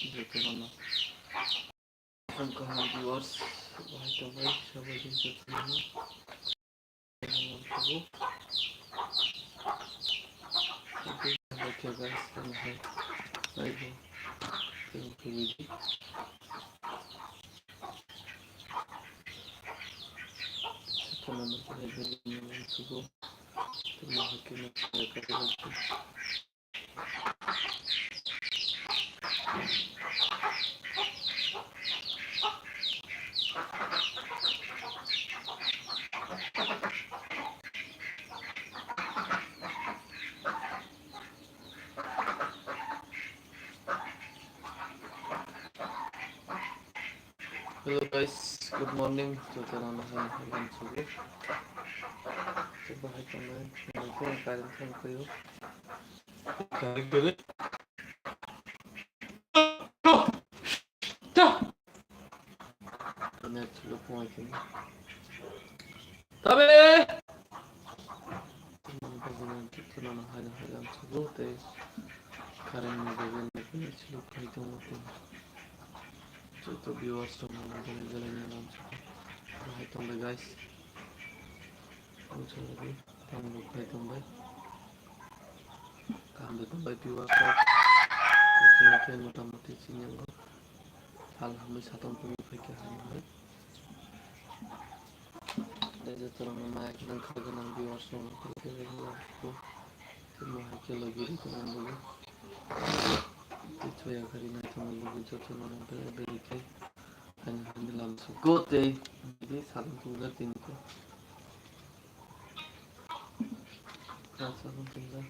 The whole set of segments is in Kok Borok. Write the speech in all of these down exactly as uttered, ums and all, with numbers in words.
Jotono kaham viewers, bahai tongbai, sabaidi jotono. Hello guys, good morning. Jotono hai hai sugu. Bahai tongbai, nangkhe current thang phaio. Current gede. Net slow point. Tabe. Jotono hai hai sugu tei current ni bagwi net slow khai tongo tei. Joto viewers rok no belai belai no lamsok hai tongbai guys. Ang chwngwi tamo khai tongbai. Kaham de tongbai viewers rok. Chini khe motamoti chini ang sal hamwi satung tungwi phaikha hamwi. Tei joto rok no nai nang kha gwnang viewers rok no belai belai no lamsok. Tei mo hai khe logi rwgwnang logi. Tei choya kari naithok logi joto no belai belai khe. Ani hani lamsok go tei di salung tungja tini khe. Salung tungja.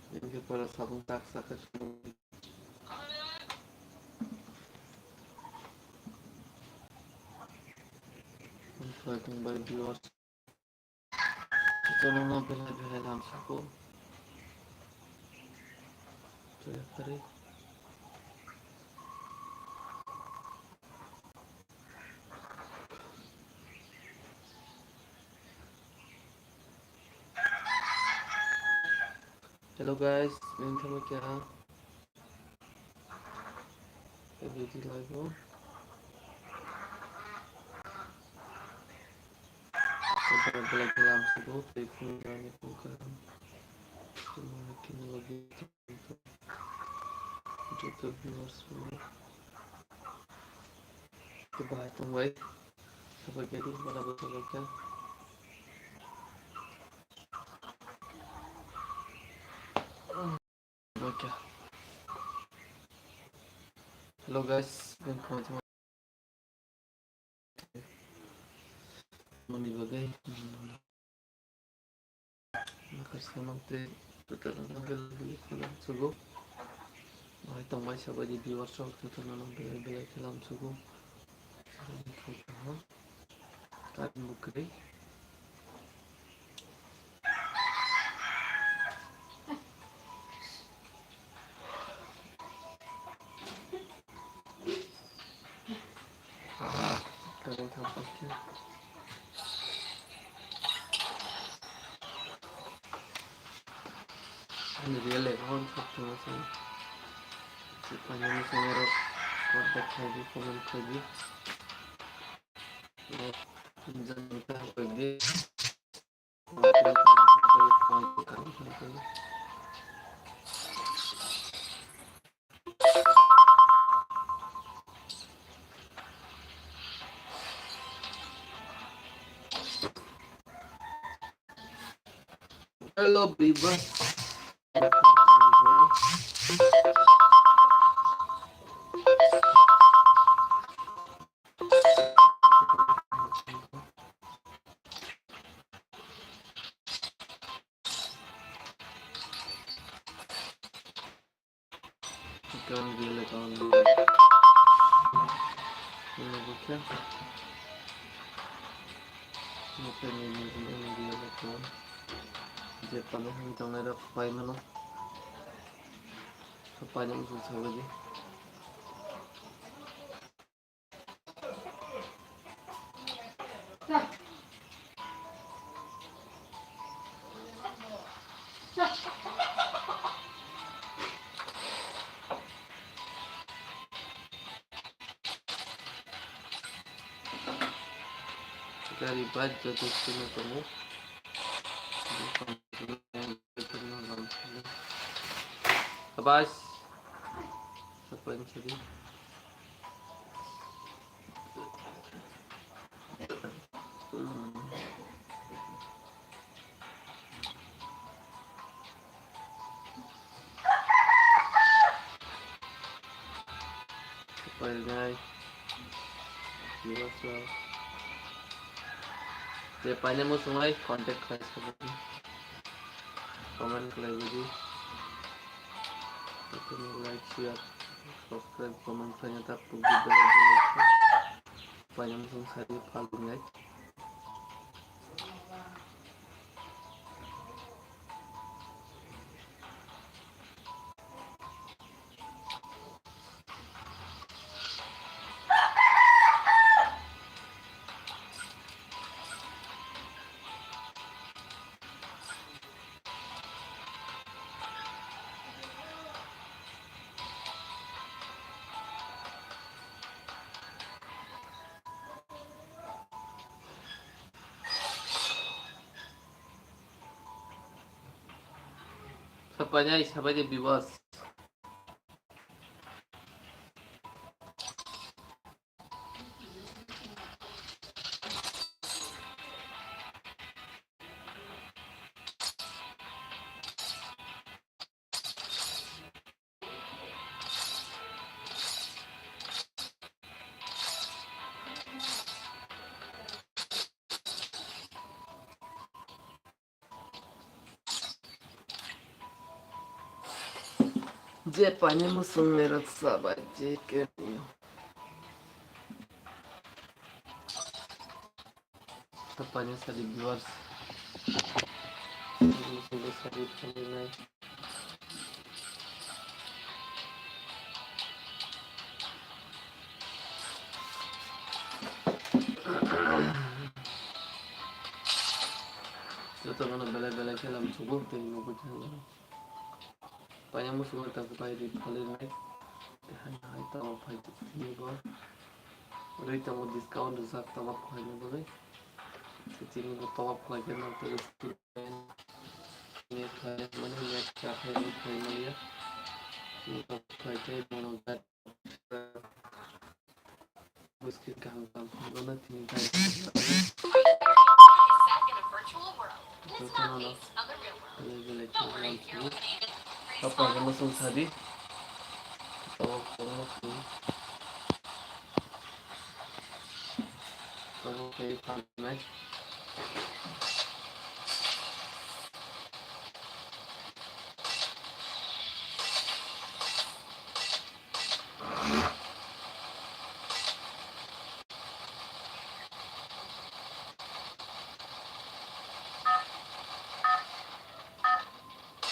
Tini khe pura salung tak saka. Salung bai viewers. Jotono belai belai lamsok go. Choya kari. Hello guys, welcome again. Everything live on. Belai belai khe lamsok go tei phone rani phone kha. Joto viewers rok bahai tongbai. Sabai khe di, bana bo sabai khe. Okay. Hello guys, welcome to my moni bagwi. Makar samang tei tutar nang belai belai khe lamsok go. Bahai tongbai sabai di viewers rok tutar nang belai belai khe lamsok go. Kain bukri. Kain thang pakya. Ani real account thok thang sa. Panjani channel rok contact khai di, comment khai di. Hello, viewers. Kan real account. Ini bukan. Ini kan ini, ini real account. Dia paling hang jangan ada paimano. Paimano susah lagi. Dari bat joto sino tongo. Abbas. Apa yang sedih? Parinai. Biwasa. Je paine muchungnai contact khai sabadi. Comment khlai badi. Like, share, subscribe, comment khlaina ta pugdi bell icon. Paine muchung sadi phalnai. Sapai nai, sapai di viewers. Je paine muchung ni rwksa bai je khe. Paine sadi viewers. Muchung sadi phalnai. Joto bono belai belai khe lam chugo tei nugwi thanglaio. Paine muchungo ta bai ri phalnai. Hai hai tamo phai tini bo. Rwi tongo discount rijak tamo phaina bagwi. Tini bo top up khlai khe nang tei net khlai mani net kha khai khai mani ya. Top up khlai khe bono gat. Biscuit kaham kaham phunukna tini gai. Jotono no belai belai khe lam phuru. Apa no muchung sadi. Tabok tabok phuru. Tabok khe phalnai.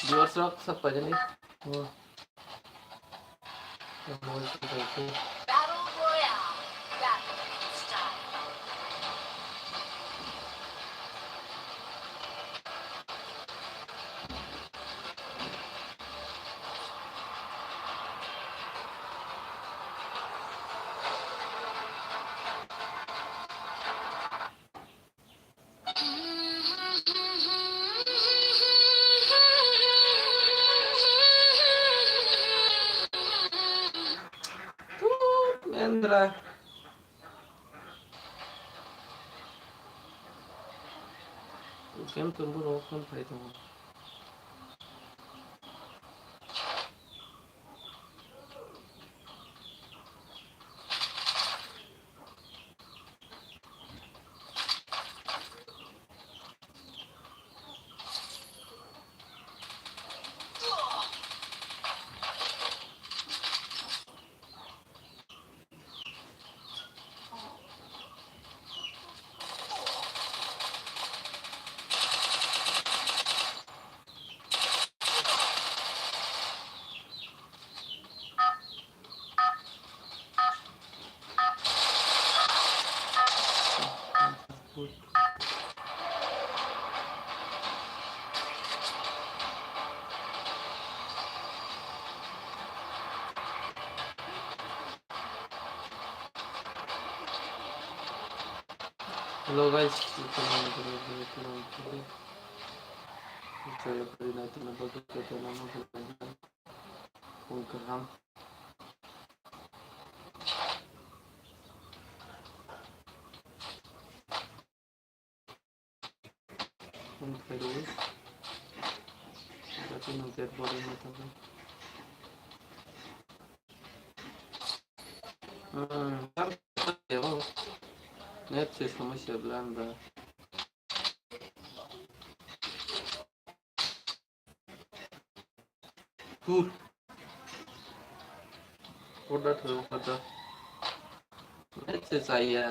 Viewers rok sak paijani. Battle Royale, Battle Style. Tut, Mendra. Kem kem borok phone khai tongo. Hello guys, welcome to the channel. Joy of the night and about the channel. Welcome. Phone khlai rw. Jati no get body no thangkha. Hmm, tam tam ya. Net se samasya bla anda. Tu. Order thang order. Net se saya.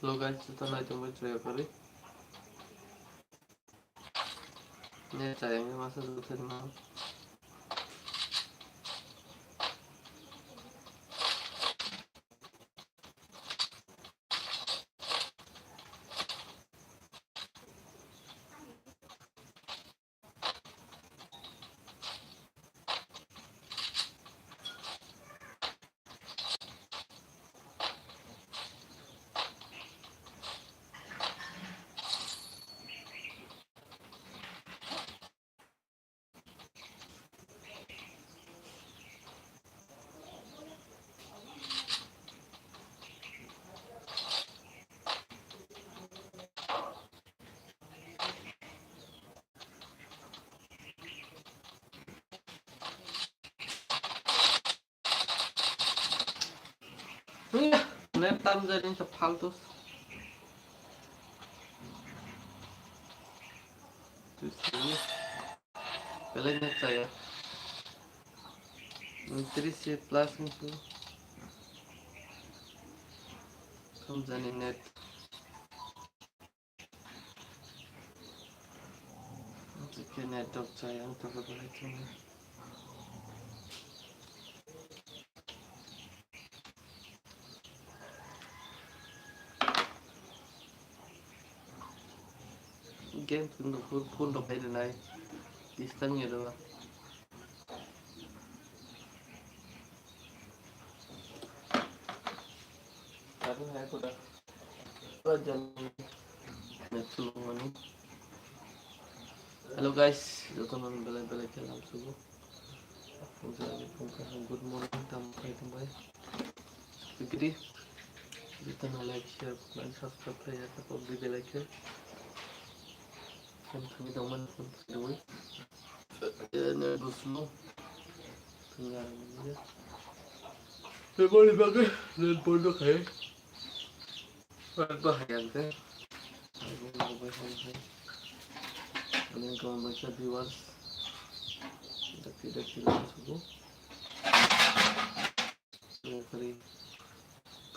Hello guys, joto nai tongwi chwrai kari. Ne chayang masa joto no. Net tam jani sa faltu. Belai net chaya. Tris plus ni su. Tam jani net. Kene tok chai ang tok tok hai kene. Game tun do phone phone do khai nai. Disturb ni do. Tadi hai kuda. Hello guys, joto no belai belai khe lam sugo. Good morning, tam khai tong bai. Gidi, joto no like, share, comment, subscribe khai ya, support di belai khe. Tam thangwi tong mani phone khai tong bai. Ene busmo. Tengah ni. Bebol bagwi, net bondo khai. Ba, ba, hai ang khe. Hai, bo, bo, bo, bo, bo. Ani ang khe, ang bai khe viewers. Dakti, dakti, lang sugo. Yang kari.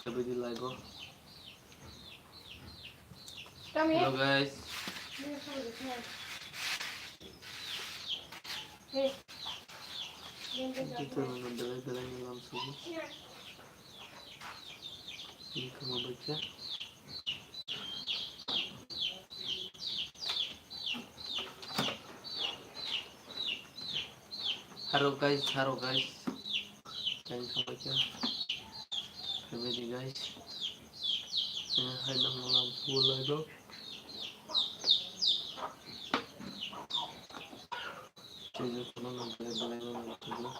Kabidi lago. Kami? Hello, guys. Hey. Jotono belai belai no lam sugo. Tini kwma bai khe. Haro guys, haro guys. Thank you, guys. Family guys. Eh, hai nang malam sugo lai do. Chini kono nang belai belai no nang sugo.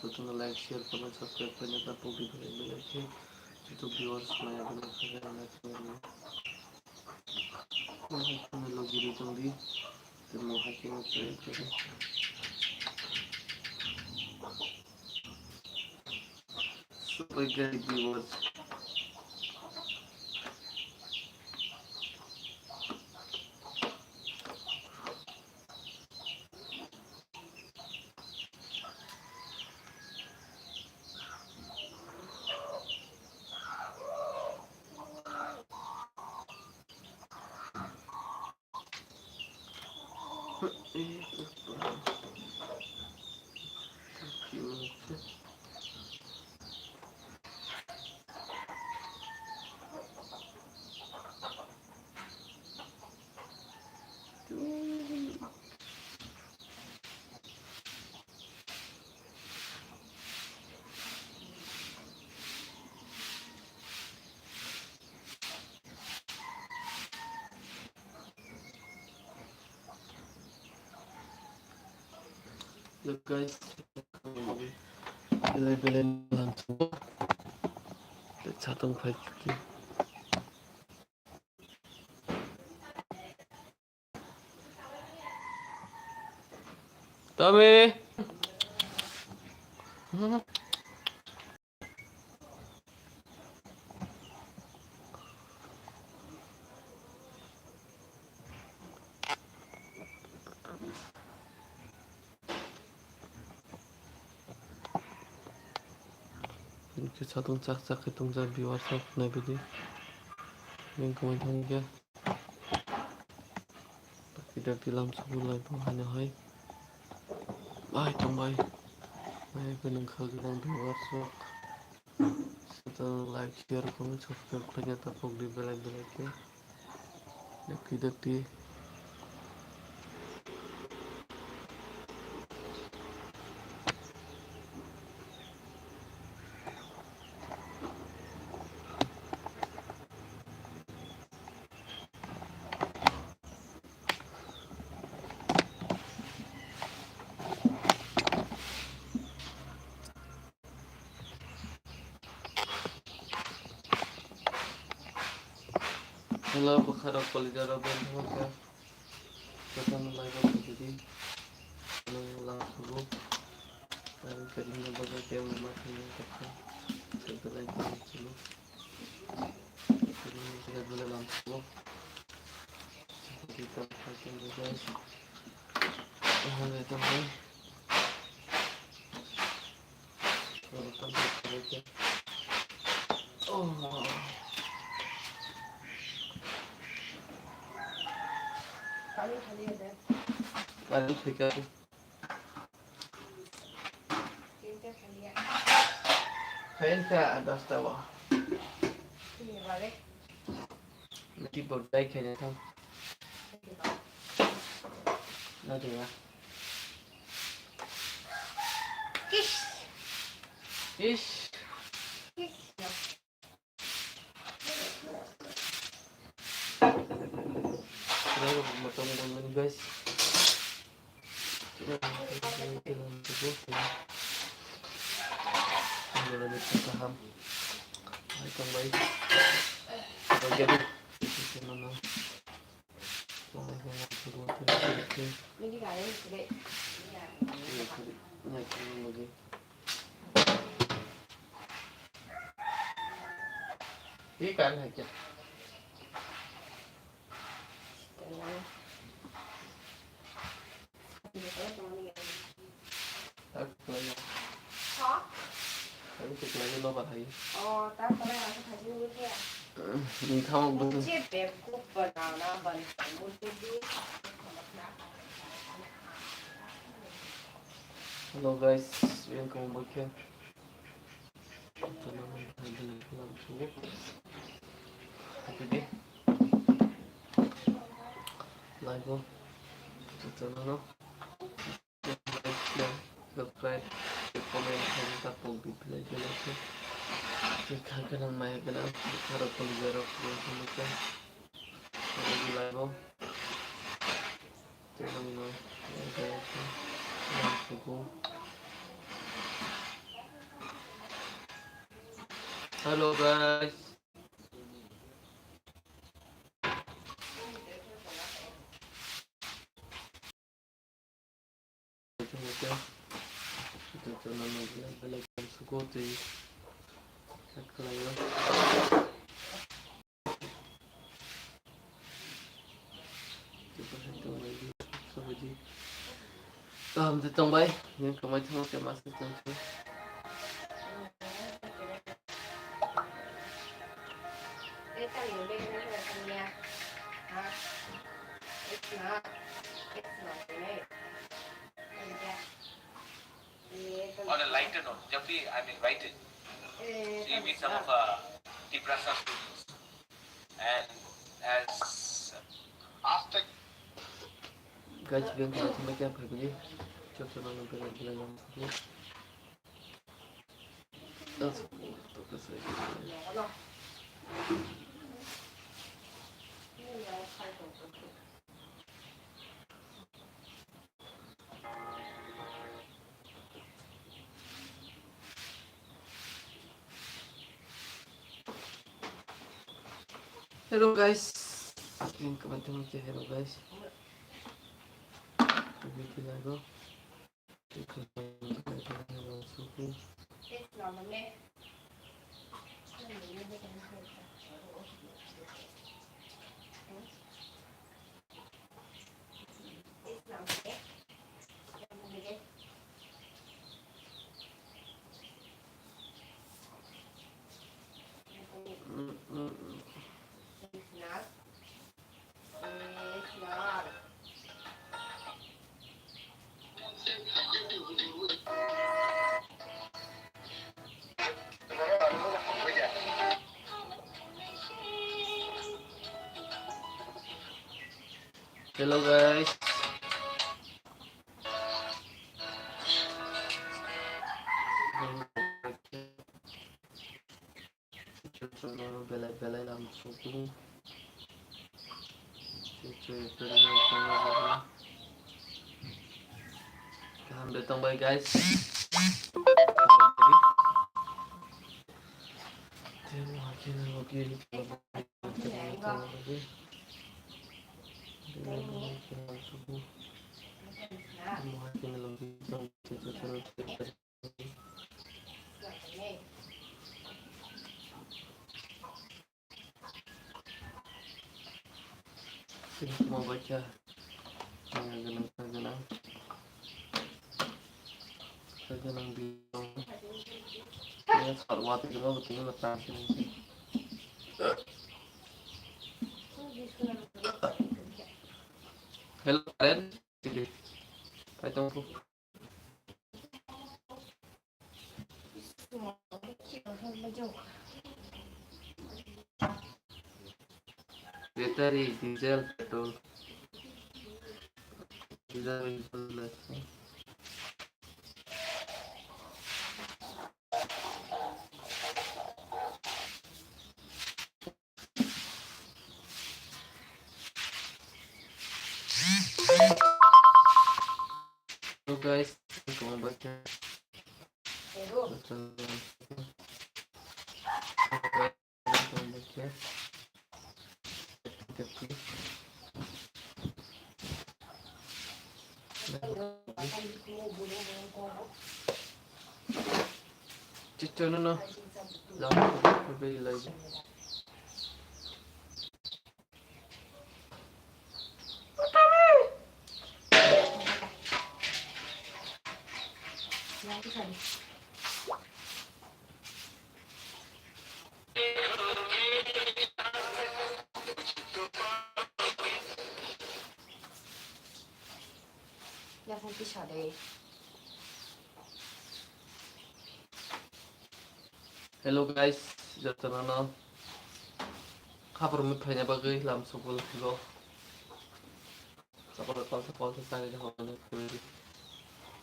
Jotono like, share, comment, subscribe khlaina ta pogdi belai belai khe. Joto viewers maya belai khe belai khe. Logi ri tong di. Tei mo hai khe no try khe. Super gari viewers. Hello guys, belai belai lam sugo. Tei chatong phai. Tami. Hwnkhe satung chak chak khe tongjak, viewers rok naibidi. Bini kwmai thangkhe. Dakti dakti lam sugo lai tong haino hai. Bai tong bai. Bai khe nung kha gwnang viewers rok. Sita like, share, comment, subscribe khlaina ta pogdi belai belai khe. Dakti dakti. Hello, bwkha rok, kalijarok, bini thangma kha. Jotono like rok khaidi. Ano lang sugo. Ang kering na bagwi khe mama khaina kha. Khe belai khe sugo. Kering na bagwi lang sugo. Kita khakin guys. Ano ito hai. Current thwikha. Khayan kha dosta o. Naki bo dai khaina thang. Na dewa. Kiss. Kiss. Kiss. Guys. Kaham. Hai tong bai. Bagi aku. Ikan aja. Aku tuh lagi lobat hai. Oh, tak pernah aku tadi dulu ya. Ini kamu betul. Cip ya, aku pernah nambah di kamu tuh di. Hello guys, welcome back here. Live o. Subscribe, comment, comment, comment, comment, like, like. Kha kha nang maya gana, kha rok poli jaro, live o. Hello guys. Kaham se tongbai, nini kwmai thangma khe masa tongsi. On a lighter note, जब भी, I mean, write it. See, with some of, uh, Tiprasa students. And as after Guys, beng kha thumai khe phai bini. Chok chok nang belai belai nang. Hello guys. Welcome back to my channel, hello guys. Video live. Hello guys. Belai belai lam suku. Kaham de tongbai guys. Sini semua baca. Yang genang, yang genang. Yang genang di. Ini soal waktu kita betul lepas ini. Hello, Karen. Sini. Hai, tunggu. Battery, diesel, petrol. Diesel, petrol. Hello guys, welcome back. Hello. Welcome back. Chicho no no. Lama ko be lai. Yakung pisa de. Hello guys, jotono no khapor mui phaina bagwi lam sokol go. Chapal palsa palsa chari hokani puri.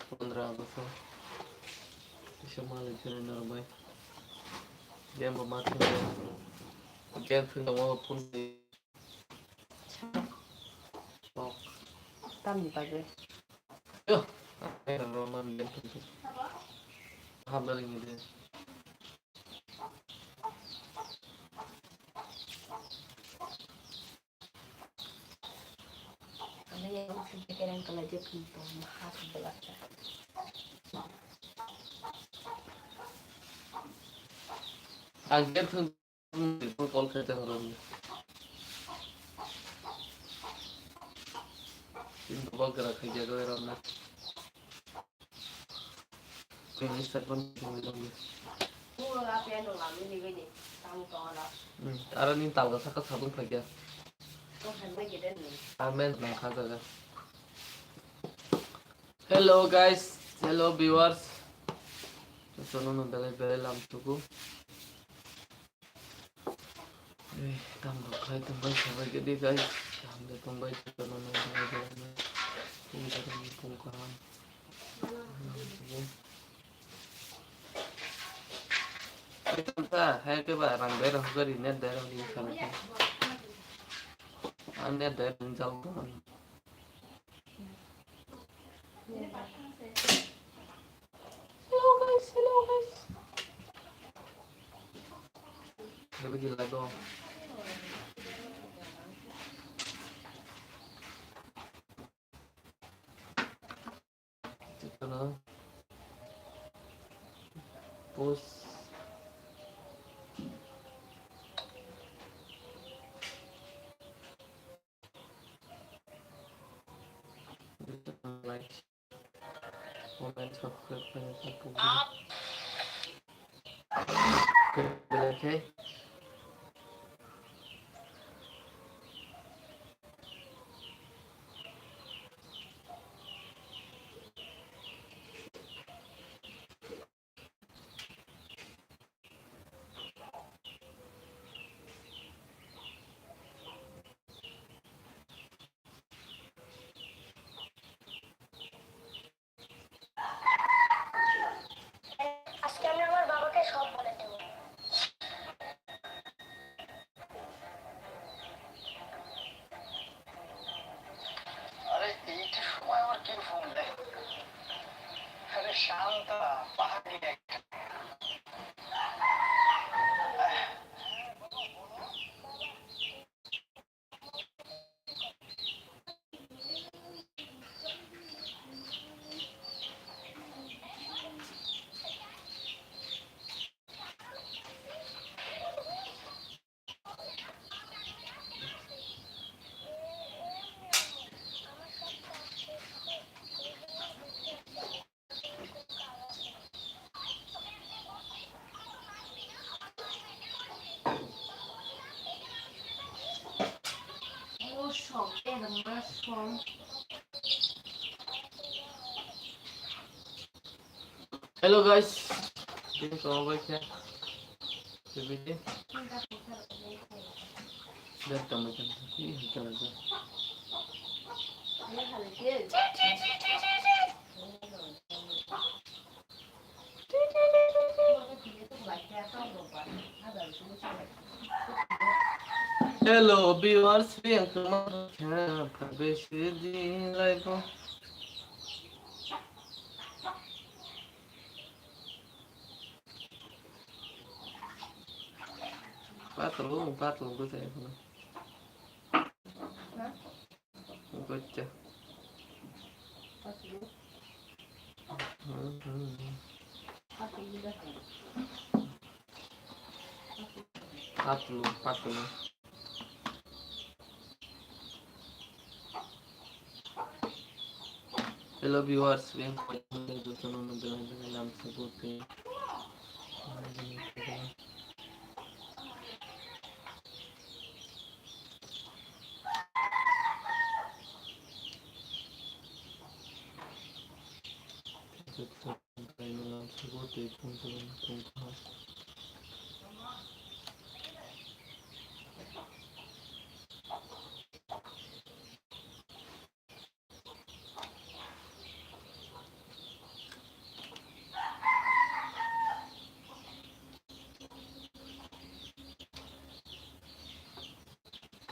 Pondra August. Isa mali jere norbai. Game bo ma thangya. Game thangya mo phone. Tamni bagwi. Yo, ai rama menden tu. Hamna ringi de. Ang yang usi pikiran kalau dia pintu mahal belaka. Ang dia tu Call khaite horoni. Tin bagra khaijak oi ronna. Tini sakon tini lagi. Hmm, aro ni talga saka sabun khaikya. Amen nang kha jaga. Hello guys, hello viewers. Sono no belai belai lam tuku. Eh, tam rok khai tongbai sabai gede guys. Tam de tongbai tongbai tongbai tongbai tongbai. Pung kaham, pung kaham. Ai tam ta, hai ke ba rang bai rang gari net bai rang di sabai. An net bai rang jal ko. Hello guys, hello guys. Lebih gila dong. Kita na post. Like, comment, subscribe khaina ta pugdi. Okay. আজকে আমি আমার বাবাকে সব বলে দেবো। আরে, এইটা সময় আমার কে ফোন দেয়? আরে, শান্তা, পাহাড়ি একটা। Hello guys. Ini kau apa ya? Bibili. Dan tambah jam satu ya, jalan. Hello viewers, biyang tongma kha phabe sidi live o. Patro, patro, ko sai ko. Gotcha. Patlo, patlo. Hello viewers, biyang jotono belai belai lam support khe. Kainwi lam support tei phone tong tongkha.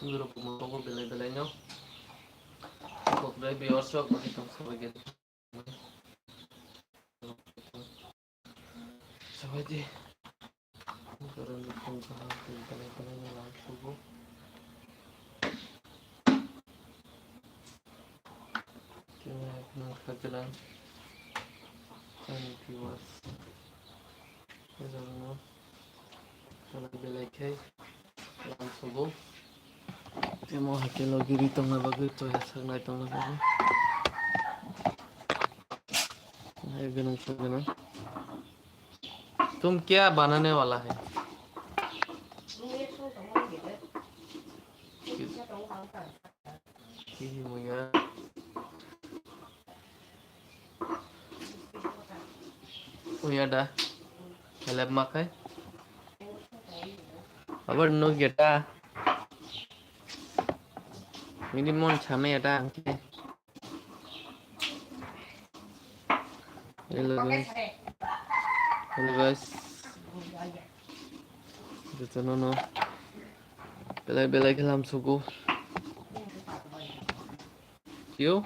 Guru Bumo Rogo belai belai no. Kokrai viewers rok bai tong sabai gel. Sabai di. Guru Bumo Rogo belai belai no lang sugo. Kena nang khajalang. Ani viewers. Khajalang no. Belai belai khe lam sugo. Temo hakhe logi ri tongna bagwi, toya saknai tongna bagwi. Hai gwnang sa gwnang. Tum kya banane wala hai? Ki muya. Uya da. Help ma khai. Abar no geta. Mini mon chame eta angke. Hello guys. Hello guys. Jotono no. Belai belai khe lam sugo. Yo.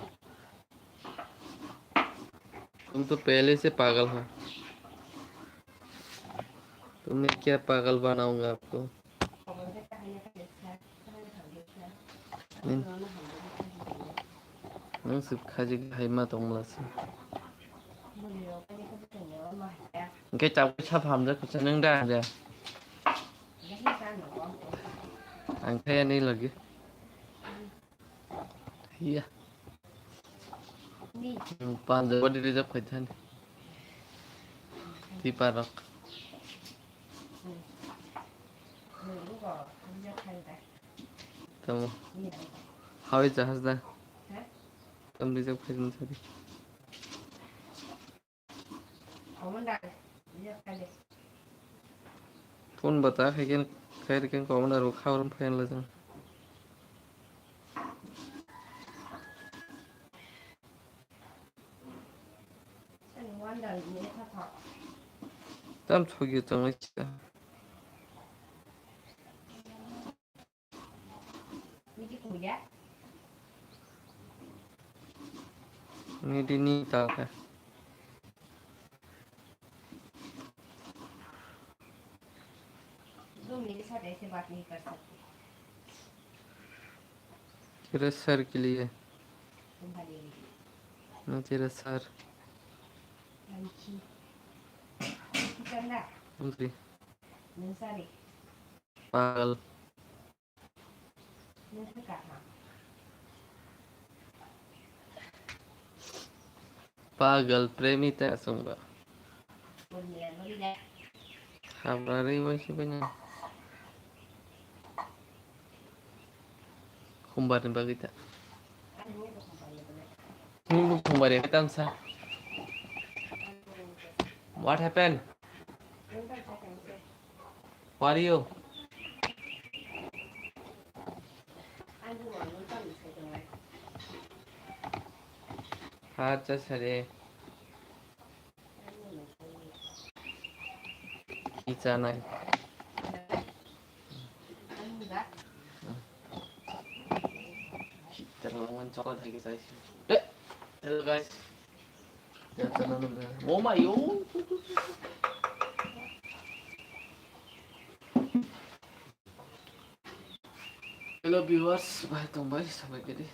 तुम तो पहले से पागल हो। तुमने क्या पागल बनाऊंगा आपको? Nang, nang sip khaji hai ma tong mla si. Engke chak sa pham ja kucha nang da da. Ang kaya ni lagi. Iya. Panjab body reserve khai thani. Tipa rok. Tamo. Hawai jahaj da. Tam reserve khai thani. Phone bata khai ken khai ken commander bo khabar phai la jang. Tam thogyo tong lai cha. Nidi ni ta khe. दो मिनट के साथ ऐसे बात नहीं कर सकते। तेरा सर के लिए। तुम्हारे लिए। मैं तेरा सर। पंछी। चंदा। मंत्री। नंसारी। पागल। Pagal premi ta asung ba. Habra ri bai si banya. Khumbar ni bagwi ta. Ni bu khumbar ni tam sa. What happened? Who are you? Acha sare. Ki chanai? Hello guys. Oh my, oh. Hello viewers, bai tong bai sabai kedi.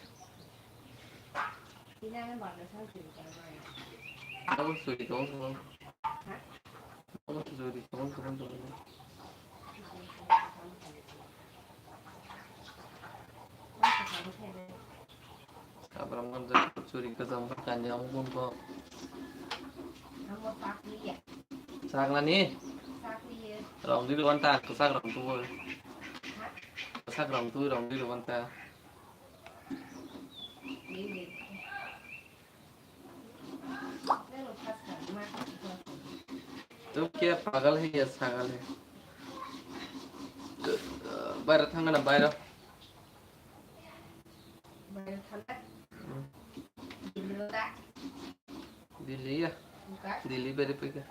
Abo suri tong tong. Abo suri tong tong tong. Abram ngan jak churi ka jam ka kanya ang pun ko. Sak nani? Rong di luan ta, kusak rong tu boy. Kusak rong tu, rong di luan ta. तो क्या पागल है या सागल है? बाहिर थांगोन ना बाहिर। दिल्ली या? दिल्ली बाहिर Paika.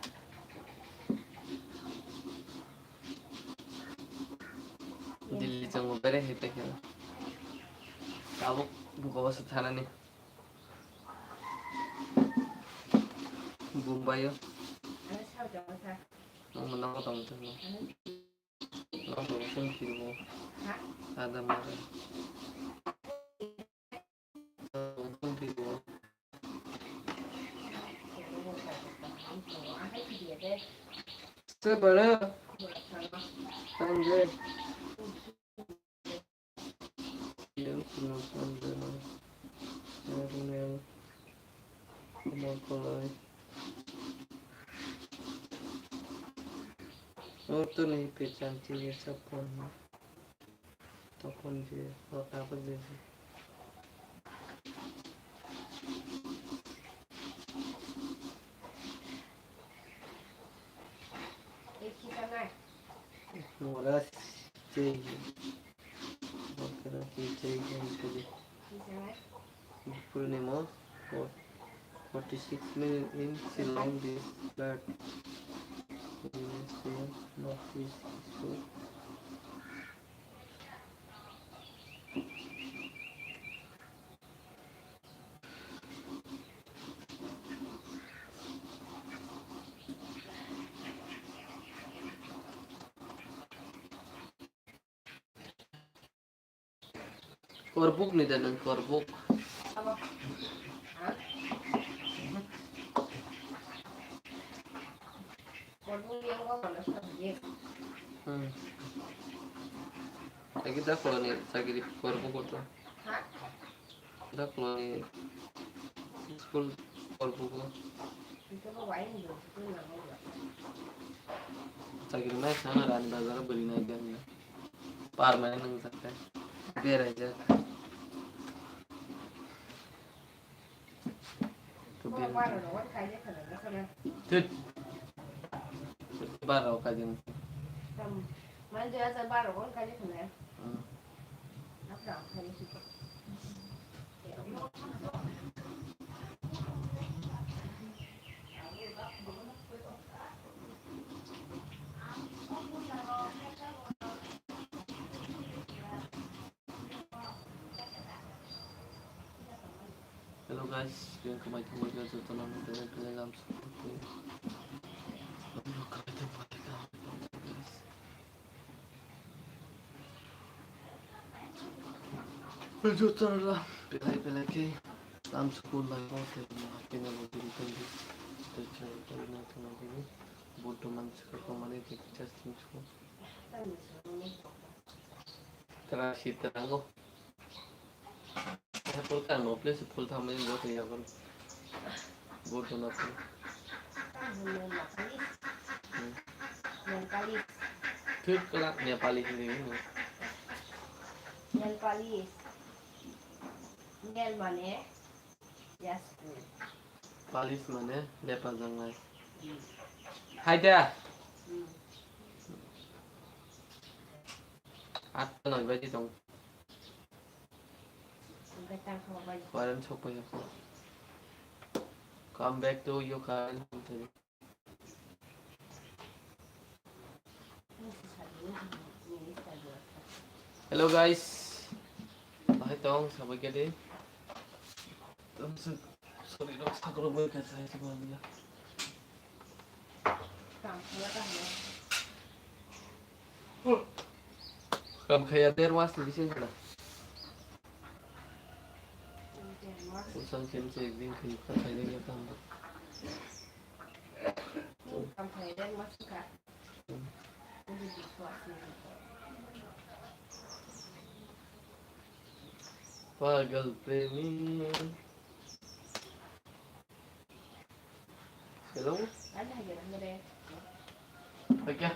Delhi chwng bo berai hai paikha. Tabuk buko se thanani. Bumbaio. Nang menang ko tong tong. Nang ko sung kiri mo. Ada mara. Sung kiri mo. Sebara. Tangge. Yang Sumantana, Arunel, Komol Koloi. Oh, tu ni pechan ti ye sapon. Topon je, oh, apa je. Mora sei. Mora sei kali. Purnima, for forty-six minutes in Shillong, this flood. Not peaceful. Korbuk ni da nang korbuk. Abo. Ha? Korbuk ni ang kok mana sa ye? Hmm. Lagi dah kalau ni lagi di korbuk itu. Ha? Dak loi school kor bugo. Chakri nai sana rani bazar beri nai gani. Par mane nang sakte. Berai jak. To berai jak. Tut. Bar rok kajang. Manja asa bar rok kajang. Hmm. Hello guys, welcome back to my channel. Jotono belai belai lam support khlai. Jotono belai belai khe lam support khlai. Khe no video thank you. Tei channel tei na tongna dini. Buddho mansi khe kok mani tei kisa sing sung. Tara si tara ngo. Apple ka no place full thamani ngo tei apple. Buddho na tei. Nail polish. Hmm. Nail polish. Thik kala Nepali hindi mo. Nail polish. Nail mane yasku. Polish mane lepa jangnai. Hmm. Hai da. Hmm. Atta noi baji tong. Ang kata ko baji. Current sok pa yako. Come back to your current. Hello guys. Bahai tong sabai kedi. Tong se sorry rok sakrok bai kha sai se bang ya. Kam khaya der mas ni bising kena. Usang khen se ek din khayu kha khai ya kam. Pagal premi. Hello. Oke.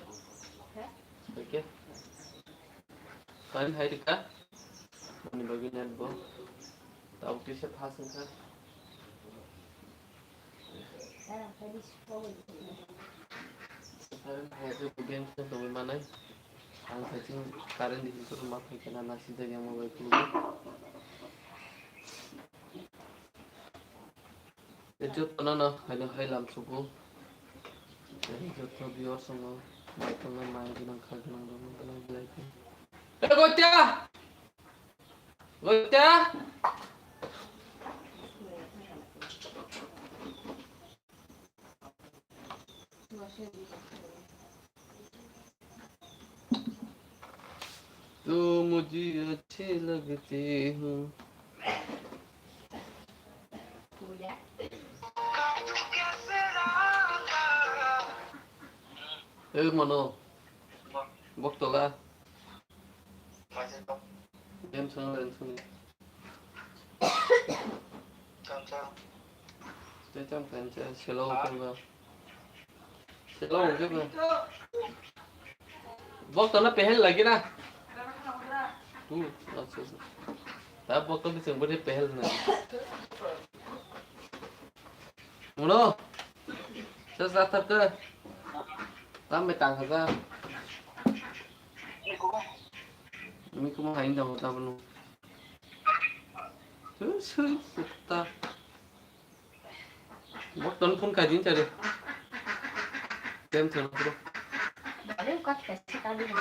Oke. Kain hai dika. Mani bagi net bo. Tau kisa phas wngkha. Current hai khe bo game khe tongwi manai. Ang saichung current ni hisoro ma phai khena nasi jagya mobile khulugwi. Tei jotono no haino hai lam sugo. Tei joto viewers rokno mai tongnai mai gwnang kha gwnang rokno belai belai khe. Hey, Gotia! Loita. तू मुझे अच्छी लगती हो। Ei, mano. Bok tola. Game song, game song. Tei tang kan cha, selo ko ba. Selo ko ba. Bok tola pehel lagi na. Tu, acha, acha. Ta bok tola sing beri pehel na. Mano. Sa sa thap ka. Tam me tang ka. Mi kuma hain da hota bano. Su, su, sutta. Bok ton phone kai din chare. Tem thero bro. Bale kat kaise kali ni.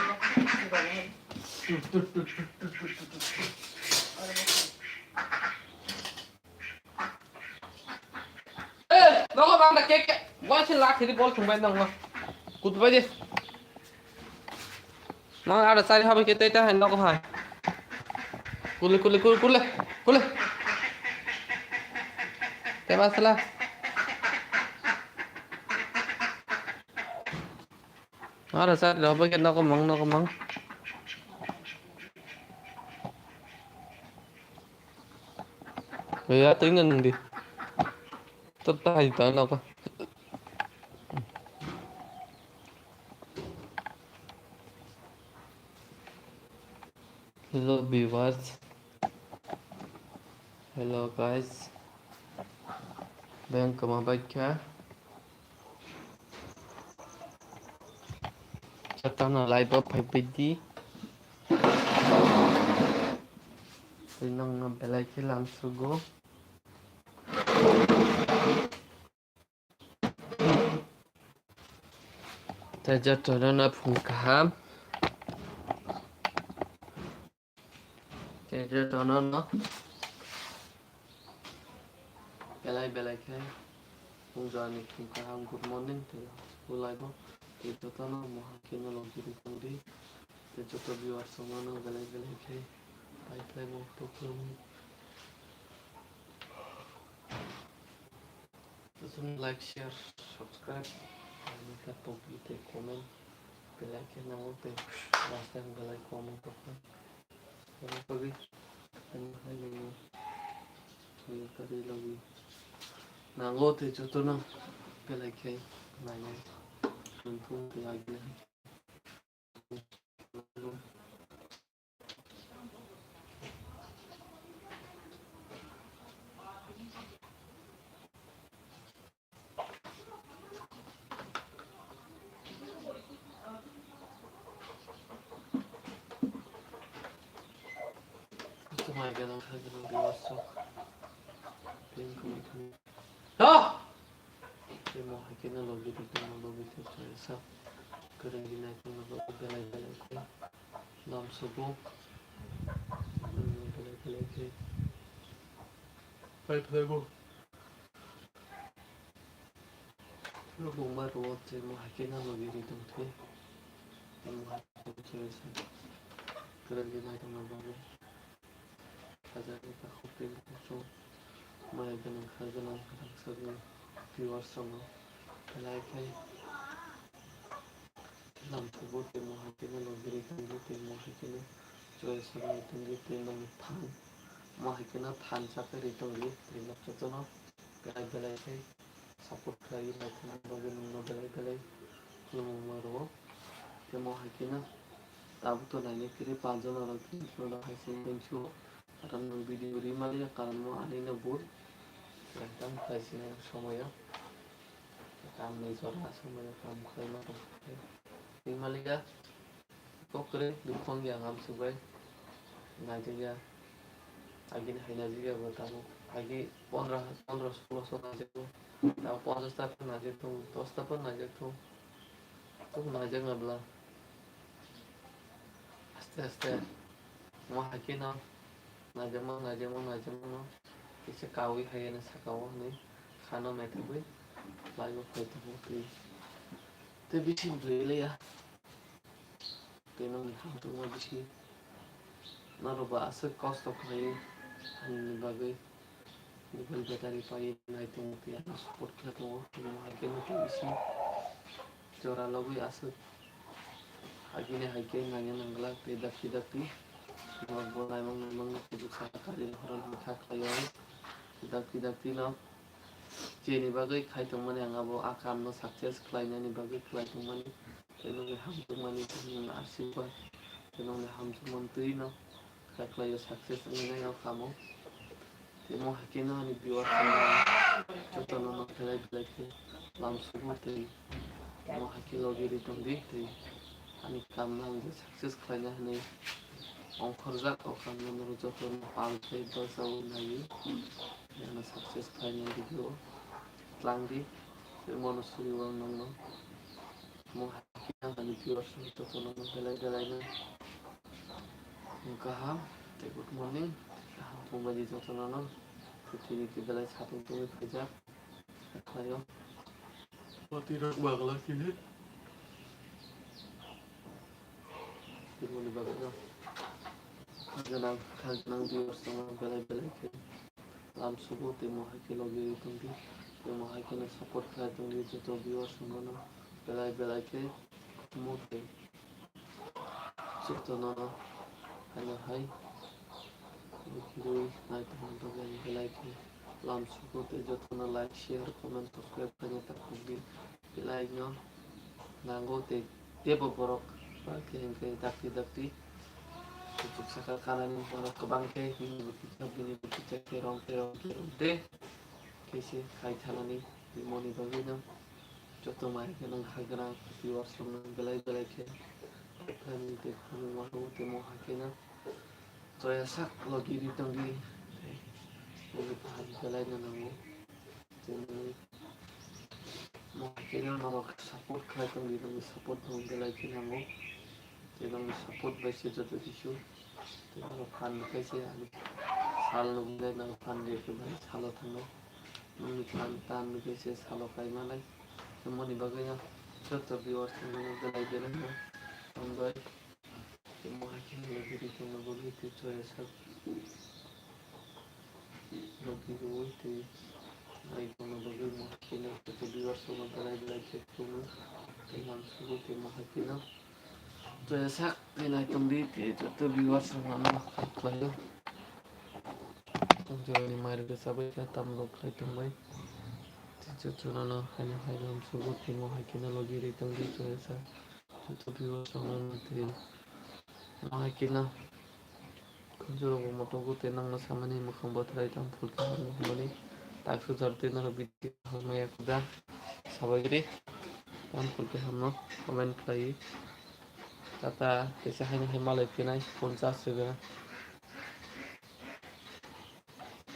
Eh, nogo bang da kek, kek. Gua sih lak hiri bol thumbai nang ma. Kut bai de. Nang ada sari habai kete ta hai nogo hai. Kule, kule, kule, kule, kule. Te masala. Ada sari habai kete nogo mang, nogo mang. Ya, tinggal nanti. Tetap aja tahu apa. Hello viewers. Hello guys. Beng kama baikha. Chatana live o phai pidi. Tei nangno belai khe lam sugo. Tei jotono no phung kaham. Tei jotono no belai belai khe phung jani phung kaham, good morning tei school life o tei jotono moha khe no logiri tongdi. Tei joto viewers rok no belai belai khe pai phlai bo tongthok. Like, share, subscribe, and hit the top with a comment. Belai khe nango tei last time belai comment tongkha. Omo bagwi omo hai nangno twi kari logwi nango tei jotono belai khe nainai. Nangkhe tei agini hai. Tei mo hai khe no logi rwtongma logi tei chaya sak kwrwngwi naitokma bagwi belai belai khe lam sugo. Belai belai khe pai phlaibo. Rwngma rwo tei mo hai khe no logi rwtong khe. Tei mo hai khe no chaya sak kwrwngwi naitokma bagwi. Hajakni takhuk tei bukhuk chwng maya gwnang, ha gwnang, kwthang sakni viewers rokno belai khe lamsugo tei mo hai kheno logi rwi tongdi tei mo hai kheno chwrai sakni tongdi tei nokni phan mo hai kheno thansa khe rwi tongdi tei nok jotono belai belai khe support khlaiwi naitokna bagwi nwngno belai belai khulumungma rwo. Tei mo hai kheno tabukto nainai phiri panjana rok tini phano hai se thank you. Karon nwng video ri maliya, karon mo ani no bul. Ekdam kaisa somoyo. Kaam ni jora somoyo kaam khlaima tong. Ri maliya. Kokre dukong ya ngam subai. Naijak ya. Agini hai naijak ya bo tabuk. Agi pondro, pondro solo so naijak bo. Tabuk ponchas ta phan naijak thung, dos ta phan naijak thung. Tabuk naijak na bla. Aste aste. Mo hai kheno. naijakma, naijakma, naijakma no kisa kawi hai ani saka o hinwi khano naithokgwi live o phai tongo tei, tei bisi bwrwi liya. Tei nokni hamjakma bisi norok bo aswk kosto khlaiwi ani bagwi mobile battery paiwi nai tongo tei ano support khlai tongo. Tei mo hai khe no tei bisi jora logwi aswk agini hai khe nangya nangla tei dakti dakti norok bo naimang naimang no kuchuk saka kari horo no kha khlai o. Tei dakti dakti no chini bagwi khai tongmani ang abo a kam no success khlainani bagwi khlai tongmani. Tei nokni hamjakmani tei nokni asirwad tei nokni hamjakmani twi no kha khlai o success wngwi nai o kamo. Tei mo hai khe no ani viewers rok jotono no belai belai khe lam sugo tei mo hai khe logi ri tong di tei ani kam no ang je success khlaina hinwi ongkhorjak o kam no norok jotono pal khe dosa o naiwi ano success khlaina video tlang di tei mono suri o nokno mo hai khe ani viewers rok jotono no belai belai no kaham tei good morning, kaham phung bai di jotono no. Tini khe belai satung tungwi phaijak khlaio. Poti rok bagla khe. Tei moni bagwi no kha gwnang, kha gwnang viewers rok no belai belai khe lam sugo tei mo hai khe logi ri tong di. Tei mo hai khe no support khlai tong di joto viewers rok no belai belai khe mo tei jotono no haino hai rwi nai tongmani bagwi belai khe lam sugo tei jotono like, share, comment, subscribe khaina ta phunukdi. Belai no nango tei teibo borok ba khe hwnkhe dakti dakti kuchuk saka kanani borok kwbang khe bini bo kisa bini bo kisa khe rom khe rom khe rom de khe se khai thanani moni bagwi no. Joto mai khe nang hagrang viewers rok no belai belai khe thani tei khumui wansuk tei mo hai khe no choya sak logi ri tong di tei nini kaham belai no nango tei nini mo hai khe no norok support khlai tong di, nini support no belai khe nango. Tei nokni support bai se joto kisu. Tei norok phan rwkhe se ani sal nugwi nai norok phan rwkhe bai salo thangnai. Nokni phan tan rwkhe se salo kai manai. Tei moni bagwi no joto viewers rok no belai belai no hambai. Tei mo hai khe logi ri tongna bagwi tei choya sak. Logi rwi tei nai tongna bagwi mo hai khe no joto viewers rok no belai belai khe khulumwi tei lam sugo tei mo hai khe no. Choya sak tei nai tong di tei joto viewers rok no khlaio. Tong jorani mai rok chabai kha tam rok khlai tong bai. Tei joto no no haino hai lam sugo tei mo hai khe no logi ri tong di choya sak. Joto viewers rok no tei mo hai khe no. Khunjurok bo motogo tei nangma samani mwkhang bothrai tamo phulkhe hamya hwnmani taksa jar tei norok video hamya kuda sabaigri tamo phulkhe hamno comment khlaiwi. Tata kaisa haino hai malai phinai phone charge rwgwna